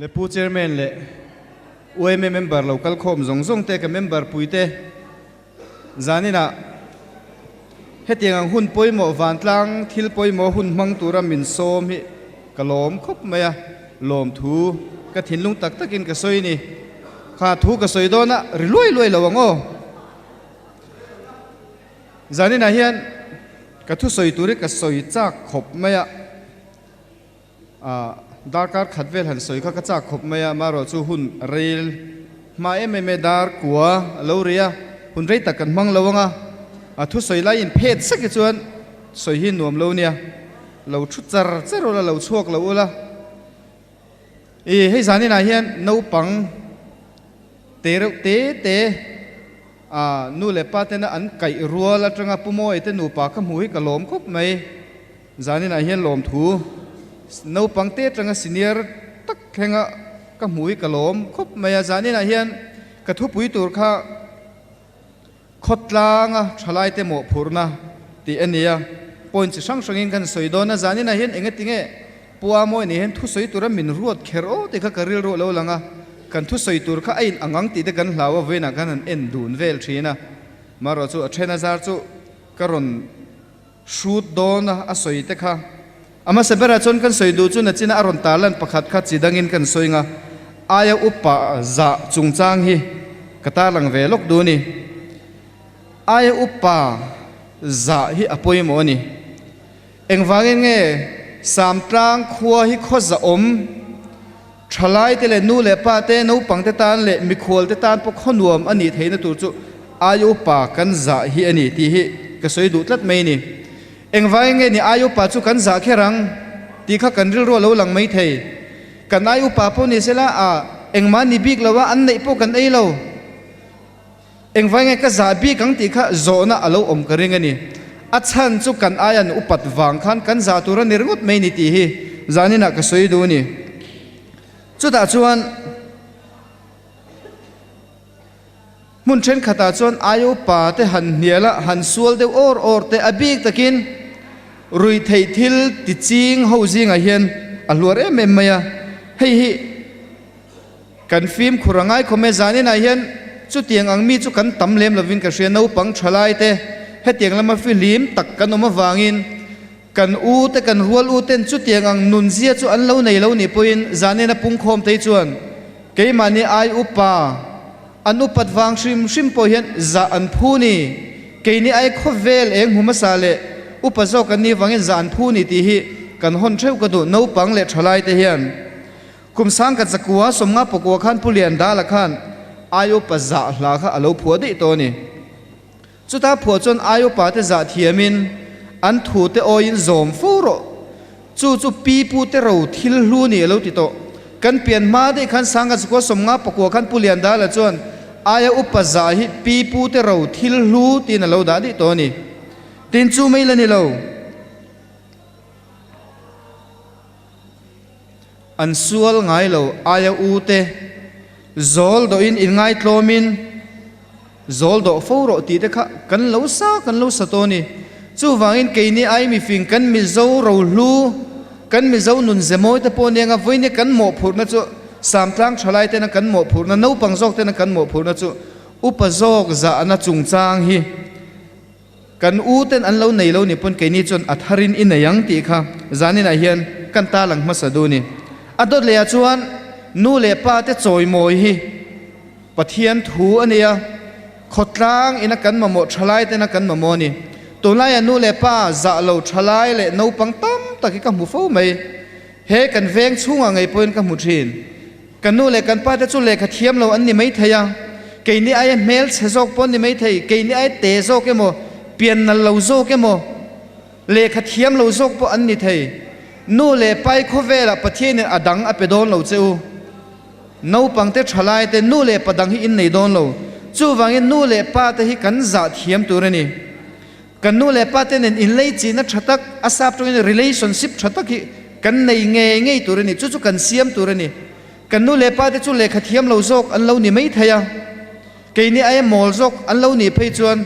Le Pu Chairman leh yma member lo kal khawm zawng zawng te ka member pui te zaninah hetiang ang hun pawimawh vantlang thil pawimawh hun hmang tura min sawm hi ka lawm khawp mai a, lawmthu ka thinlung tak takin ka sawi ni. Kha thu ka sawi dawn a ri luai luai lo ang aw. Zaninah hian ka thusawi tur hi ka sawi chak khawp mai a. A darkar khat vel han sawi kha ka chak khawp mai a, amaherawh chu hun rel hma em em e, dar kua a lo ri a, hun rei tak kan hmang lo ang a, a thusawi lai in phet sek hi chuan sawi hi nuam lo nia, lo thu char char ula, lo chhuak lo ula. I hei zaninah hian naupang te reuh te te a nu leh pa tena an kaih rual atanga Pu Mawia te nupa ka hmuh hi ka lawm khawp mai. Zaninah hian lawmthu naupang te atanga senior tak thlenga ka hmu hi ka lawm khawp mai a. Zaninah hian ka thupui tur kha khawtlanga thalaite mawhphurhna tih a ni a, point chi hrang hrangin kan sawi dawn a. Zaninah hian eng ati nge Pua Mawi nih hian thusawi tura min ruat kher aw tih kha ka rilru a lo lang a, kan thusawi tur kha a in ang ang tih te kan hlau a, vawiinah khan han en dun vel thin a. Marawh chu a then a zar chu ka rawn Hrut dawn a a sawi te kha. A hmasa berah chuan kan sawi duh chu nachina a rawn tarlan pakhat kha chi dangin kan sawi nga, aia upa zah chungchang hi ka tarlang ve lawk duh a ni. Aia upa zah hi a pawimawh a ni. Engvangin nge Samtlang khua hi khaw zahawm thalaite leh nu leh pa te, naupang te tan leh mikhual te tan pawh khaw nuam a nih theihna tur chu ai upa kan zah hi a ni tih hi ka sawi duh tlat mai a ni. Engvangin nge ni ai upa chu kan zah kher ang tih kha kan rilru a lo lang mai thei. Kan ai upa pawh ni sela a engmah ni bik lo a, an neih pawh kan ei lo. Engvai nge ka zah bik ang tih kha zawhna a lo awm ka ring a ni. A chhan chu kan aia an upat vang khan kan zah tur a ni ringawt mai ni tih hi zaninah ka sawi duh a ni. Chutah chuan hmun thenkhatah chuan aia upa te han hnial a, han sual deuh awr awr te a bik takin ruihtheih thil ti ching ho zingah hian a hluar em em mai a. Hei hi. Kan fimkhur a ngai khawm e, zaninah hian chutiang ang mi chu kan tam lem lovin ka hria, naupang thalai te hetiang lama fihlim tak kan awm avangin kan u te kan rual u ten chutiang ang nunzia chu an lo nei lo nih pawhin zanina pungkhawm te hi chuan keimahni ai upa an upat vang hrim hrim pawh hian zah an phu ni, keini ai khawvel eng hmu hmasa leh upa zawk an nih vangin zah an phu ni tih hi kan hawn theuh ka duh naupang leh thalai te hian. Kum sangkhat zakua sawmnga pakua khan Pu Liandala khan Aiopa zah hla kha a lo phuah daih tawh a ni. Chuta phuah chuan Aiopa te zah thiamin an thu te awiin zawm fo rawh. Chu chu pi pu te ro thil hlu ni a lo ti tawh. Kan pian hma daih khan sangkhat zakua sawmnga pakua khan Pu Liandala chuan Aia upa zah hi pi pu te ro thil hlu tiin a lo dah daih tawh a ni. Tin chu mai la ni lo. An sual ngai lo aia u te zawl dawhin in ngaitlawmin zawl dawh fo rawh tih te kha kan lo sa kan lo sa tawh a ni. Chuvangin keini ai mifing kan Mizo rohlu, kan Mizo nun zemawi te pawh nia nga vawinia kan mawhphurhna chu Samtlang thalai tena kan mawhphurhna, naupang zawk tena kan mawhphurhna chu upa zawk zahna chungchang hi Kan u ten an lo nei lo ni pawn keini chuan a tharin i nei ang tih kha zaninah hian kan ta lang hmasa duh ni. A dawt lehah chuan nu leh pa te chawimawi hi Pathian thu a nia, khawtlang ina kan mamawh thalai tena kan mamawh a ni. Tunlaiah nu leh pa zah lo thalai leh naupang tam tak hi ka hmu fo mai. He kan veng chhungah ngei pawhin ka hmu thin. Kan nu leh kan pa te chu lehkha thiam lo an ni maithei a, keini aia hmel chhe zawk pawh an ni maithei, keini aia te zawk emaw, pian nal lo zawk emaw, lehkha thiam lo zawk pawh an ni thei. Nu leh pai khawvelah Pathianin a dang a pe dawn lo che u. Naupang te, thalai te, nu leh pa dang hi in nei dawn lo. Chuvangin nu leh pa te hi kan zah thiam tur a ni. Kan nu leh pa te nen inleichihna tha tak, a sap tawngin relationship tha tak hi kan nei ngei ngei tur a ni. Chu chu kan siam tur a ni. Kan nu leh pa te chu lehkha thiam lo zawk an lo ni mai thei a, keini aia mawl zawk an lo nih phei chuan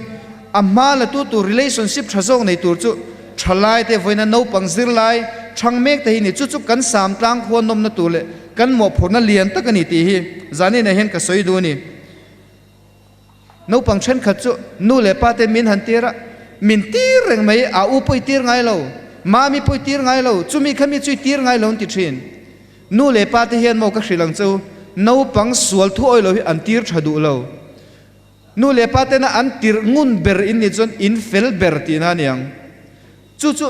a hma la tu tur relationship tha zawk nei tur chu thalai te vawiina naupang zirlai thang mek te hi ni. Chu chu kan sam tlang khua nawmna tur leh. kan mawhphurhna lian tak a ni tih hi zaninah hian ka sawi duh a ni. Naupang thenkhat chu nu leh pa te min han tir a, min tir reng mai, a u pawh i tir ngai lo, mami pawh i tir ngai lo, chumi kha mi chu i tir ngai lo an ti thin. Nu leh pa te hian maw ka hrilh ang che u, naupang sual thu awih lo hi an tir tha duh lo. Nu leh pa tena an tirh ngun ber in nih chuan in fel ber tihna a niang. Chu chu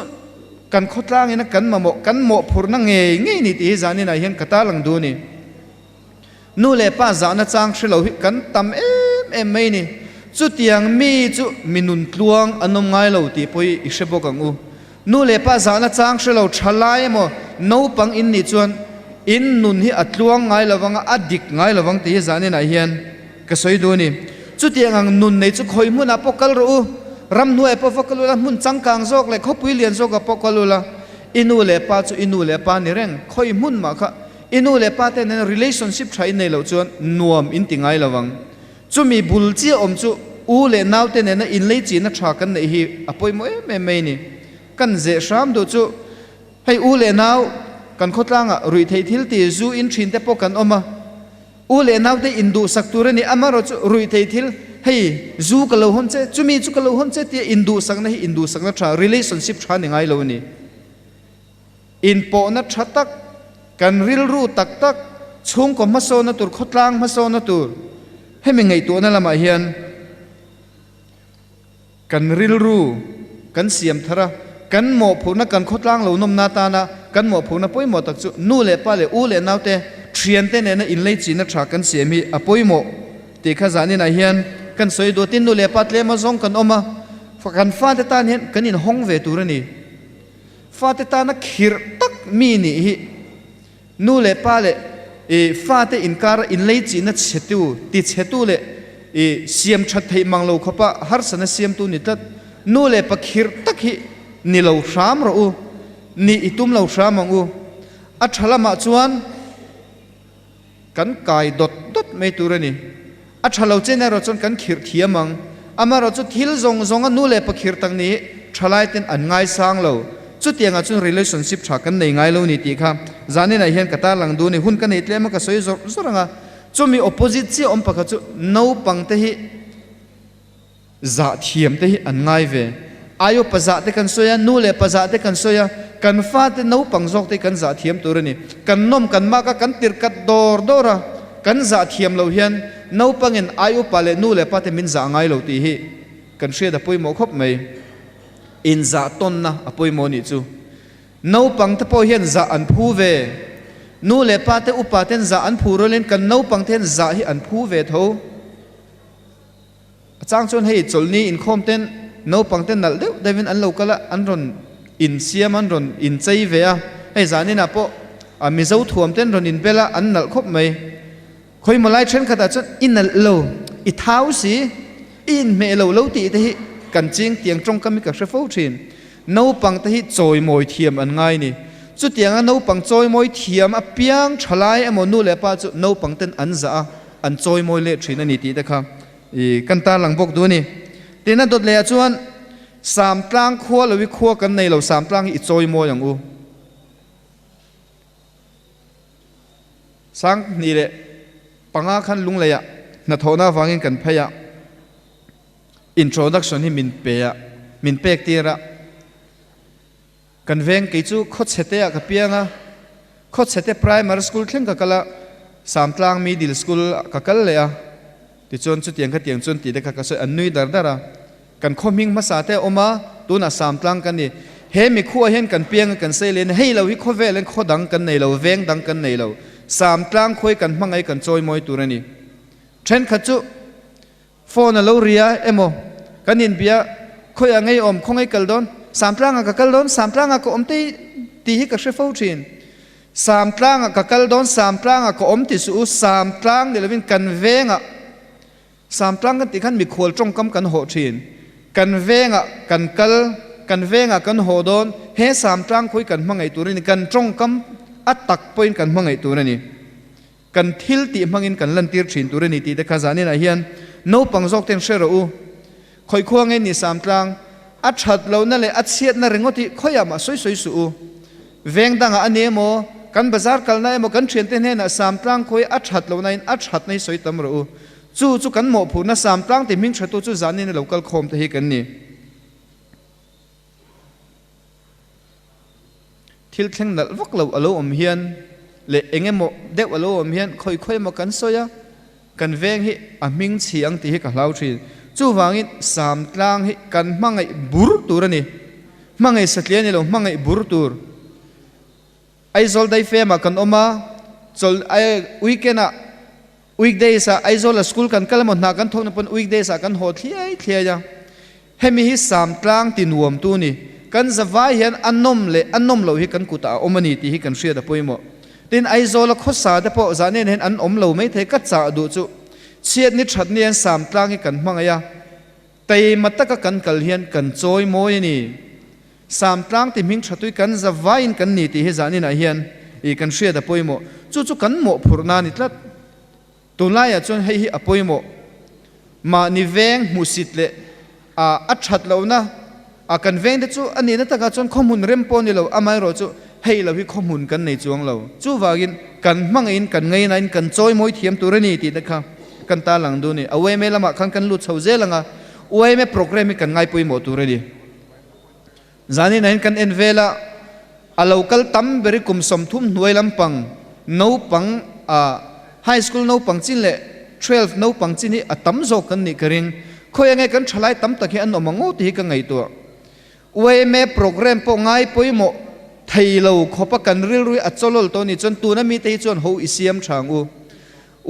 kan khawtlang ina kan mamawh, kan mawhphurhna ngei ngei ni tih hi zaninah hian ka tarlang duh a ni. Nu leh pa zahna chang hre lo hi kan tam em em mai ni. Chutiang mi chu mi nun tluang an awm ngai lo tih pawh hi i hre bawk ang u. Nu leh pa zahna chang hre lo tha lai emaw naupang in nih chuan in nun hi a tluang ngai lo vang a, a dik ngai lo vang tih hi zaninah hian ka sawi duh a ni. Chutiang ang nun nei chu khawi hmunah pawh kal rawh u, ramhnuaiah pawh va kal ula, hmun changkang zawk leh khawpui lian zawkah pawh kal ula, i nu leh pa chu i nu leh pa ni reng, khawi hmun mah kha I nu leh pa te nena relationship tha in nei loh chuan nuam in ti ngai lo ang. Chumi bul chiah awm chu u leh nau te nena inlei chihna tha kan neih hi a pawimawh em em mai ni. Kan zeh hram duh chu hei u leh nau kan khawtlangah ruihtheih thil ti zu in thin te pawh kan awm a, u leh nau te induhsak tur a ni, amaherawh chu ruihtheih thil hei zu ka lo hawn che, chumi chu ka lo hawn che tia induhsakna hi induhsakna tha relationship tha ni ngai lo a ni. Inpawhna tha tak, kan rilru tak tak, chhungkaw hmasawna tur, khawtlang hmasawna tur, hemi ngaihtuahna lamah hian kan rilru kan siam thar a, kan mawhphurhna kan khawtlang lo nawmna atana kan mawhphurhna pawimawh tak chu nu leh pa leh u leh naute, thiante nena inlei chihna tha kan siam hi a pawimawh tih kha zaninah hian kan sawi duh a. Tin, nu leh pa tlema zawng kan awm a, kan fate tan hian kan inhawng ve tur a ni. Fate tana khirh tak mi nih hi nu leh pa leh i fate inkara inlei chihna chhetu, tichhetu leh i siam that theih mang lo khawpa harsana siamtu ni tlat. Nu leh pa khirh tak hi ni lo hram rawh u, nih i tum lo hram ang u. A tha lamah chuan kan kai dawt dawt mai tur a ni. A tha lo chen erawh chuan kan khirh thiam ang. Amaherawh chu thil zawng zawnga nu leh pa khirh tak ni thalai ten an ngaisang lo. Chutiangah chuan relationship tha kan nei ngai lo ni tih kha zaninah hian ka tarlang duh a ni. Hun ka nei tlem a ka sawi zawrh zawrh ang a. Chumi opposite chiah awm pakhat chu naupang te hi Zah thiam te hi an ngai ve. Aio pa zah te kan sawi a, nu leh pa zah te kan sawi a, kan fate naupang zawk te hi kan zah thiam tur a ni. Kan nawm kan mak a, kan tirhkat dawr dawr a, kan zah thiam lo hian naupangin aio pa leh nu leh pa te min zah ngai lo tih hi kan hriat a pawimawh khawp mai. Inzah tawnna a pawimawh nih chu. Naupang te pawh hian zah an phu ve. Nu leh pa te upa ten zah an phu rualin kan naupang te hian zah hi an phu ve tho. A chang chuan hei chawlhni inkhawm ten naupang te nalh deuh deuhin an lo kal a, an rawn insiam an rawn inchei ve a, hei zaninah pawh a Mizo thuam ten rawn inbel a, an nalh khawp mai. Khawimaw lai thenkhatah chuan i nalh lo, i thau si, i inhmeh lo lo tih te hi kan ching tiang tawngkam hi ka hre fo thin. Naupang te hi chawimawi thiam an ngai ni. Chutianga naupang chawimawi thiam apiang thalai emaw nu leh pa chu naupang ten an zah a, an chawimawi leh thin a ni tih te kha i kan tarlang bawk duh a ni. Tin a dawt leh ah chuan Samtlang khua lo i khua kan nei lo, Samtlang hi i chawimawi ang u. 2005 khan Lunglei ah hnathawhna avangin kan phei a, introduction hi min pe a, min pek tir a. Kan veng kei chu Khawchhete ah ka piang a, Khawchhete Primary School thleng ka kal a, Samtlang Middle School ah ka kal leh a, tichuan chutiang khatiang chuan tih te kha ka sawi, an nui dar dar a. Kan khaw hming hmasa te a awm a, tunah Samtlang kan ni. He mi khuah hian kan piang a kan sei leh a ni, hei lo hi khawvel in khaw dang kan nei lo, veng dang kan nei lo, Samtlang khuai kan hmangaih kan chawimawi tur a ni. Thenkhat chu Phone a lo ri a, emaw kan inbia khawiah ngei awm, khaw ngei kal dawn, Samtlangah ka kal dawn, Samtlangah ka awm tei tih hi ka hre fo thin. Samtlangah ka kal dawn, Samtlangah ka awm ti suh u, Samtlang ni lovin kan vengah, Samtlang kan tih khan mikhual tawngkam kan hawh thin, kan vengah kan kal, kan vengah kan haw dawn, he Samtlang khawi kan hmangaih tur a ni, kan tawngkam a tak pawhin kan hmangaih tur a ni. Kan thil tih hmangin kan lantir thin tur a ni tih te kha zaninah hian naupang zawk ten hre rawh u. Khawi khua nge ni Samtlang, a that lohna leh a chhiatna ringawt hi khawiah mah sawi sawi suh u. Veng dangah a ni emaw, kan bazar kalna emaw kan thiante hnenah Samtlang khawi a that lohna in a thatna hi sawi tam rawh u. Chu chu kan mawhphurhna Samtlang ti hming thatu chu zanin a lo kal khawm te hi kan ni. Thil thleng nalh vak lo a lo awm hian leh eng emaw deuh a lo awm hian khawi khawi emaw kan sawi a, kan veng hi a hming chhi ang tih hi ka hlau thin. Chuvangin Samtlang hi kan hmangaih bur tur a ni. Hmangaih satliah a ni lo, hmangaih bur tur. Aizawl daifem ah kan awm a, chawl weekend ah weekdays ah Aizawl ah school kan kal emaw hna kan thawk na pawn weekdays ah kan haw thliai thliai a, hemi hi Samtlang ti nuam tu ni, kan zavai hian a nawm leh a nawm loh hi kan kutah a awm a ni tih hi kan hriat a pawimawh. Tin Aizawl a khawsa te pawh zah nen hian an awm lo maithei ka chah duh chu chhiat ni that ni hian Samtlang hi kan hmangaih a, Taima taka kan kal hian kan chawi mawi a ni. Samtlang ti hming thatui kan za vaiin kan ni tih hi zaninah hian i kan hriat a pawimawh. Chu chu kan mawhphurhna a ni tlat. Tunlaiah chuan hei hi a pawimawh. Mahni veng hmuhsit leh a a that lohna a kan veng te chu a nihna takah chuan khawhmun rem pawh a ni lo, amaherawh chu hei lo hi khawhmun kan nei chuang lo. Chuvangin kan hmangaihin kan ngainain kan chawi mawi thiam tur a ni tih te kha kan ta lang dun i a UMA lamah khan kan lut chho zel ang a, UMA programme hi kan ngaipawimawh tur a ni. Zanin ah hian kan en vel a, a lo kal tam ber i kum 30 hnuai lampang naupang a high school naupang chin leh 12 naupang chin hi a tam zawk kan nih ka ring. Khawi ange kan thalai tam tak hi an awm ang aw tih hi ka ngaihtuah. UMA programme pawh ngaipawimawh thei lo khawpa kan rilru hi a chawlawl tawh a nih chuan tuna mite hi chuan ho i siam tha ang u.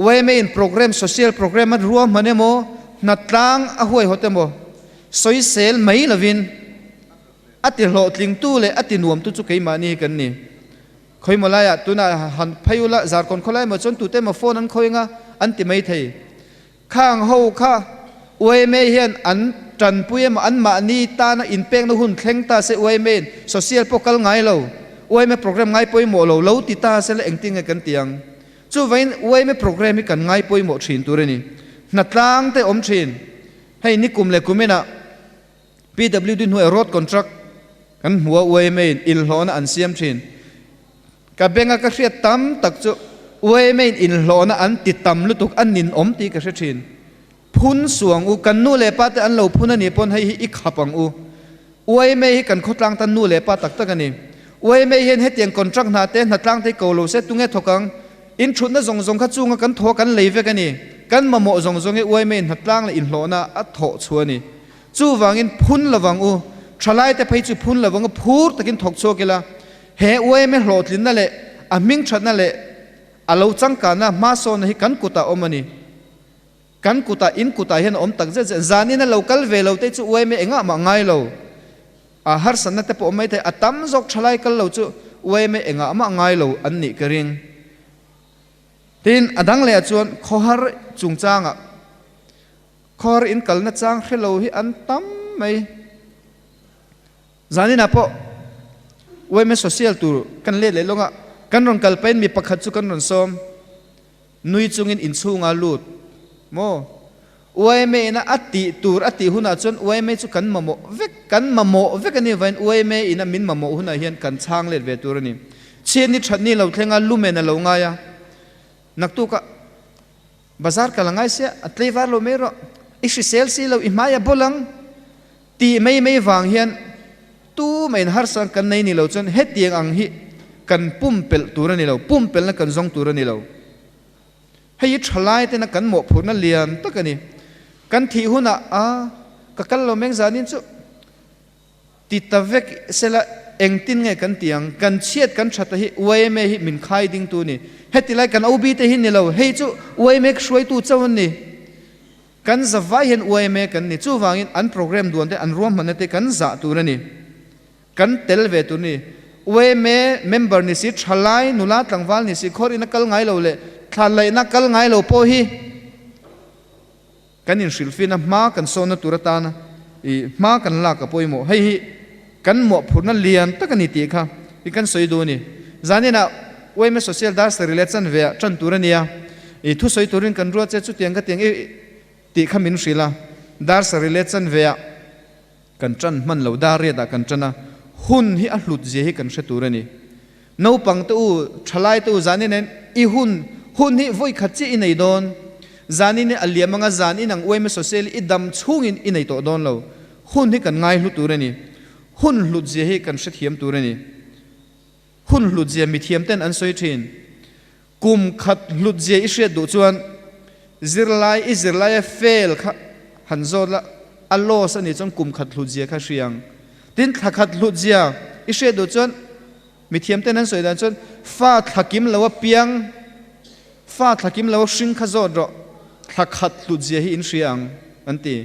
Yma in programme, social programme a ruahman emaw, hnatlang a huaihawt emaw, sawisel mai lovin a ti hlawhtlingtu leh a ti nuamtu chu keimahni hi kan ni. Khawimaw laiah tunah han phei ula, Zarkawn khawlai emaw chuan tute emaw phone an khawi anga an ti mai thei. Khang ho kha yma hian an tanpui emaw anmahni tana inpekna hun thleng ta se yma in social pawh kal ngai lo, yma programme ngai pawimawh lo lo ti ta se la engtin nge kan ti ang? Chuvain yma programme hi kan ngai pawimawh thin tur a ni. Hnatlang te awm thin. Hei nikum leh kuminah PWD hnuaiah road contract kan hmu a yma in inhlawhna an siam thin. Ka benga ka hriat tam tak chu yma in inhlawhna an ti tam lutuk a ninawm tih ka hre thin. Phun suang u, kan nu leh pa te an lo phun a nih pawn hei hi i khap ang u. Yma hi kan khawtlang tan nu leh pa tak tak a ni. Yma hian hetiang contract hna te hnatlang te hi ko lo se tunge thawk ang? In thutna zawng zawng kha chunga kan thaw kan lei vek a ni. Kan mamawh zawng zawng hi yma in hnatlang leh inhlawhna a thawh chhuah a ni. Chuvangin phun lovang u, thalai te phei chu phun lovang u phur takin thawk chhuak ila, he yma hlawhtlinna leh a hmingthatna leh a lo changkanna hmasawnna hi kan kutah awm a ni. Kan kutah, in kutah hian a awm tak zet zet. Zanin a lo kal ve lo te chu yma engah mah ngai lo. A harsatna te pawh awm mai thei. A tam zawk thalai kal lo chu yma engah mah ngai lo an nih ka ring. Tin, a dang lehah chuan khawhar chungchangah khawhar in kalna chang hre lo hi an tam mai. Zaninah pawh yma social tur kan let leh lawng a, kan rawn kal pahin mi pakhat chu kan rawn sawm. Nui chungin inchhunga lut maw? Yma ina a tih tur a tih hunah chuan yma chu kan mamawh vek, kan mamawh vek a ni vain yma ina min mamawh hunah hian kan chhang let ve tur a ni. Chhiatni thatni lo thleng a, lumen a lo ngai a, naktukah bazar kal a ngai sia, a tleivar lo mai rawh, i hrisel si lo, i hmai a bawl ang tih mai mai vang hian Tu mah in harsa kan nei ni lo chuan hetiang ang hi kan pumpelh tur a ni lo, pumpelhna kan zawng tur a ni lo. Hei hi thalai tena kan mawhphurhna lian tak a ni. Kan thih hunah a ka kal lo meng zanin chu ti ta vek sela engtin nge kan ti ang, kan chhiat kan thata hi yma hi min khai ding tu a ni. Heti lai kan OB te hi ni lo, hei chu yma hruaitu chauh an ni. Kan za vai hian yma kan ni. Chuvangin an programme duan te, an ruahmanna te kan zah tur a ni. Kan tel ve tur a ni. Yma member ni si, thalai, nula tlangval ni si, khawr ina kal ngai lo leh thla laihna kal ngai lo pawh hi kan inhrilhfina hma kan sawnna tur atana i hma kan lak a pawimawh. Hei hi kan mawhphurhna lian tak a ni tih kha i kan sawi duh a ni. Zaninah yma Social Dar Sarih leh chanve ah tan tur a nia. I thusawi turin kan ruat che chutiang ka tiang i tih kha min hrilh a. Dar sarih leh chanve ah kan tan hman lo, dar riat ah kan tan a. Hun hi a hlut zia hi kan hre tur a ni. Naupang te u, thalai te u zanin hian i hun hun hi vawi khat chiah i nei dawn. Zanin hi a liam anga zan in ang uaima social i dam chhungin i nei tawh dawn lo. Hun hi kan ngai hlu tur a ni. Hun hlut zia hi kan hrethiam tur a ni. Hun hlut zia mithiam ten an sawi thin. Kum khat hlut zia i hriat duh chuan zirlai i zirlaia fail kha han zawt la, a loss a nih chuan kum khat hlut zia kha hria ang. Tin, thla khat hlut zia i hriat duh chuan mithiam ten an sawi dan chuan fa thla kim lo a piang, fa thla kim lo a hring kha zawt rawh, thla khat hlut zia hi in hria ang an ti.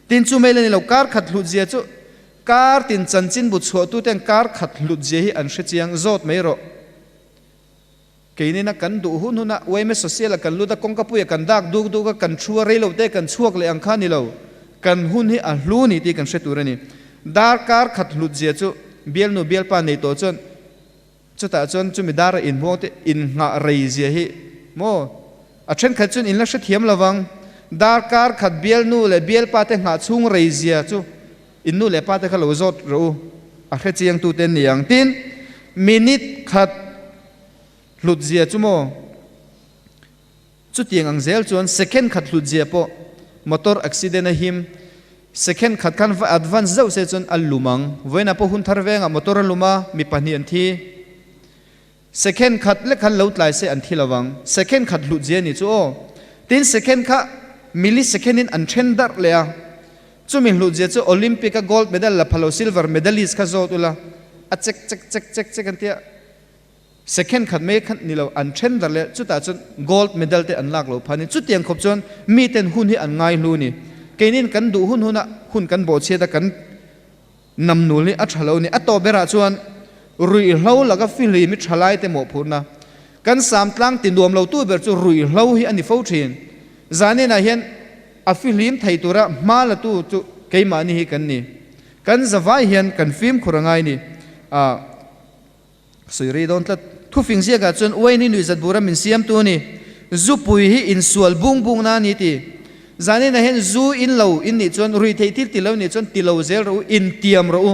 Tin, chu mai la ni lo, kar khat hlut zia chu kar tin chanchinbu chhuahtuten kar khat hlut zia hi an hre chiang, zawt mai rawh. Keinina kan duh hun huna yma social a kan lut a, kawngka puia kan dak duk duk a, kan thu a, reilo te kan chhuak leh ang kha ni lo. Kan hun hi a hlu ni tih kan hre tur a ni. Darkar khat hlut zia chu bialnu bialpa nei tawh chuan chutah chuan chumi dara inhmuang te innghah rei zia hi maw a thenkhat chuan in la hrethiam lovang. Darkar khat bialnu leh bialpa te nghah chhung rei zia chu in nu leh pa te kha lo zawt rawh u, a hrechiang tu te an ni ang. Tin, minute khat hlut zia chu maw? Chutiang ang zel chuan second khat hlut zia pawh motor accident a him. Second khat khan va advance zauh se chuan a lum ang. Vawiinah pawh hun thar vengah motor a lum a, mi pahnih an thi. Second khat lek khan lo tlai se an thi lo vang. Second khat hlut zia ni chu aw. Tin second kha millisecond in an then darh leh a. Chumi hlut zia chu Olympic a gold medal la phalo silver medalist kha zawt ula a chek chek chek chek chek an tia. Second khat mai khan ni lo an then darh leh chutah chuan gold medal te an lak lo phan in chutiang khawp chuan miten hun hi an ngai hlu ni. Keinin kan duh hun hunah hun kan bawhchhiat a kan Namnul hi a tha lo ni. A tawp berah chuan ruihhlo laka fihlim hi thalaite mawhphurhna. Kan sam tlang ti nuam lo tu ber chu ruihhlo hi a ni fo thin. Zaninah hian a fihlim thei tura hma la tu chu keimahni hi kan ni. Kan zavai hian kan fimkhur a ngai ni. A sawi rei dawn tlat. Thufing ziakah chuan uain hi nuihzat bura min siamtu a ni. Zupui hi insual bung bung na a ni ti. Zaninah hian zu in lo in nih chuan rui theih thil ti lo nih chuan ti lo zel rawh u, intiam rawh u.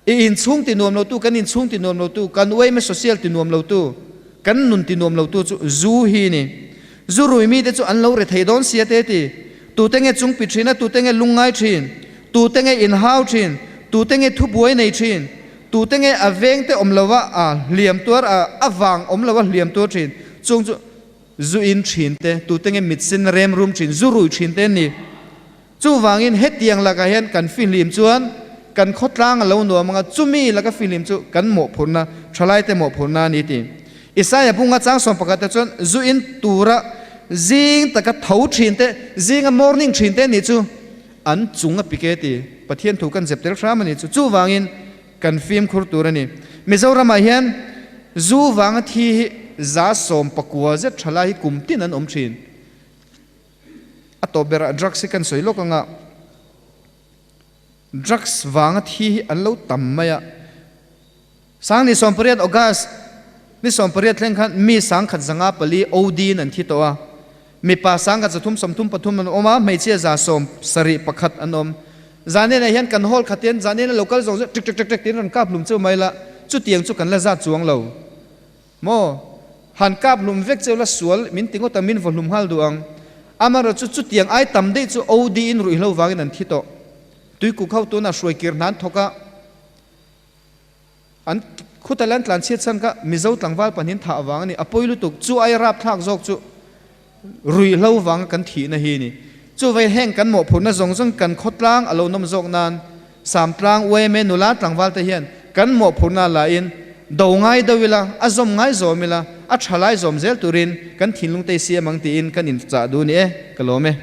I inchhung ti nuam lotu, kan inchhung ti nuam lotu, kan uaima social ti nuam lotu, kan nun ti nuam lotu chu zu hi a ni. Zu rui mite chu an lo re thei dawn sia te ti. Tute nge chungpi thin a, tute nge lungngai thin, tute nge inhau thin, tute nge thubuai nei thin, Tute nge a vengte awm lova a hliam tuar a, a vang awm lova hliam tuar thin? Chung chu zu in thin te, tute nge mit sen rem rum thin, zu rui thin te an ni. Chuvangin hetiang lakah hian kan fihlim chuan kan khawtlang a lo nuam anga chumi laka fihlim chu kan mawhphurhna, thalaite mawhphurhna a ni ti. Isaiah bunga chang 11 te chuan zu in tura zing taka tho thin te, zinga morning thin te nih chu An chung a pike ti Pathian thu kan zep tel hram a ni chu. Chuvangin kan fimkhur tur a ni. Mizoramah hian zu vanga thi hi 19% zet tha lai hi kum tin an awm thin. A tawp berah drugs hi kan sawi lawk anga drugs vanga thi hi an lo tam mai a. Sang ni 18 August ni 18 thleng khan mi 1154 OD in an thi tawh a, mipa 1333 an awm a, hmeichhia 71 an awm. Zanenah hian kan hall khat hian zanena lo kal zawng zawng ṭik ṭik ṭik ṭik tiin rawn kap hlum cheu mai la, chutiang chu kan la zat chuang lo maw? Han kap hlum vek cheu la sual min ti ngawt ang, min vaw hlum nghal duh ang. Amaherawhchu chu chutiang ai tam daih chu OD in ruihhlo vangin an thi tawh. Tuikuk ho tunah hruai kir hna an thawk a. An khuta lan tlan chhiat chhan kha Mizo tlangval pahnihin thah vang a ni. A pawi lutuk. Chu ai rapthlak zawk chu ruihhlo vanga kan thihna hi a ni. Chuvei heng kan mawhphurhna zawng zawng kan khawtlang a lo nawm zawk nan Samtlang yma nula tlangval te hian kan mawhphurhna la in do ngai deuh ila, a zawm ngai zawm ila, a tha lai zawm zel turin kan thinlung te i siam ang tiin kan inchah duh ni e. Ka lawm e.